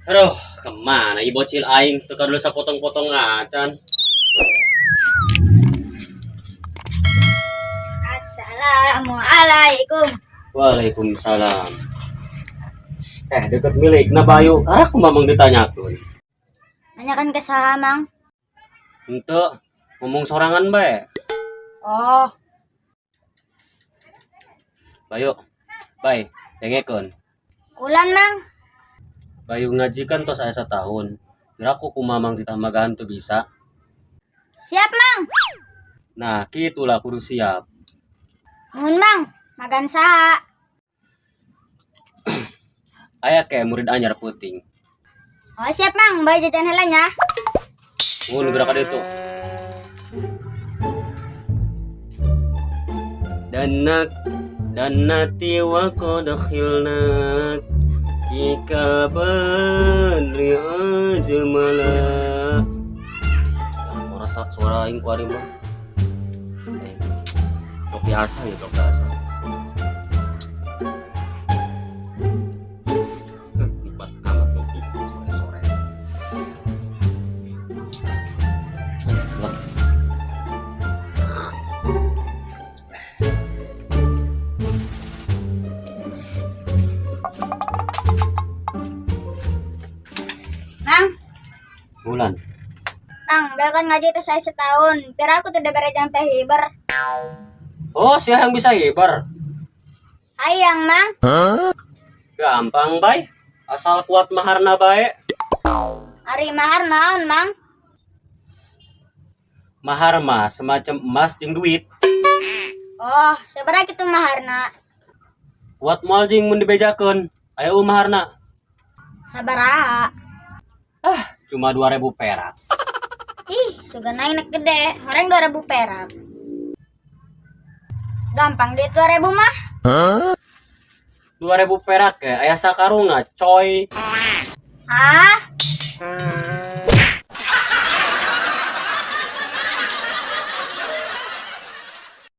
Aduh, kemana ieu bocil aing? Teu kadulu sapotong-potong acan. Assalamualaikum. Waalaikumsalam. Eh, deket milikna Bayu. Karak ku Mamang ditanyakeun. Nanyakan ke saha, Mang? Henteu, ngomong sorangan bae. Oh. Bayu, bay, dengekeun. Kulan, Mang. Bayu ngaji kan tos aya satahun. Piraku ku Mamang ditambah teu bisa. Siap, Mang. Nah, kitulah kudu siap. Nuhun, Mang. Magan saha? Aya ke murid anyar peuting. Oh, siap, Mang. Bae jajan heula nya. Mun geura ka ditu. Danak danati wa qad khilnat Ika badri ajmala. Suara suara aing ku ari mah. Eh, tok biasa ya, tok biasa. Nikmat amat kopi sore-sore. Lah. Mang. Bulan. Mang, bel kan ngaji itu saya setahun. Pira aku tidak bere jampe hiber. Oh, siapa yang bisa hiber? Hayang, Mang. Huh? Gampang, bay. Asal kuat maharna bae. Ari mahar naon, Mang? Mahar mah semacam emas jeung duit. Oh, sabaraha kitu maharna? Kuat moal jeung mun dibejakeun. Aya maharna. Sabaraha? Ah, cuma 2000 perak. Ih, sugan aing nek gede, horeng 2000 perak. Gampang duit 2000 mah. Huh? 2000 perak ya, aya sakarungna, coy. Hah?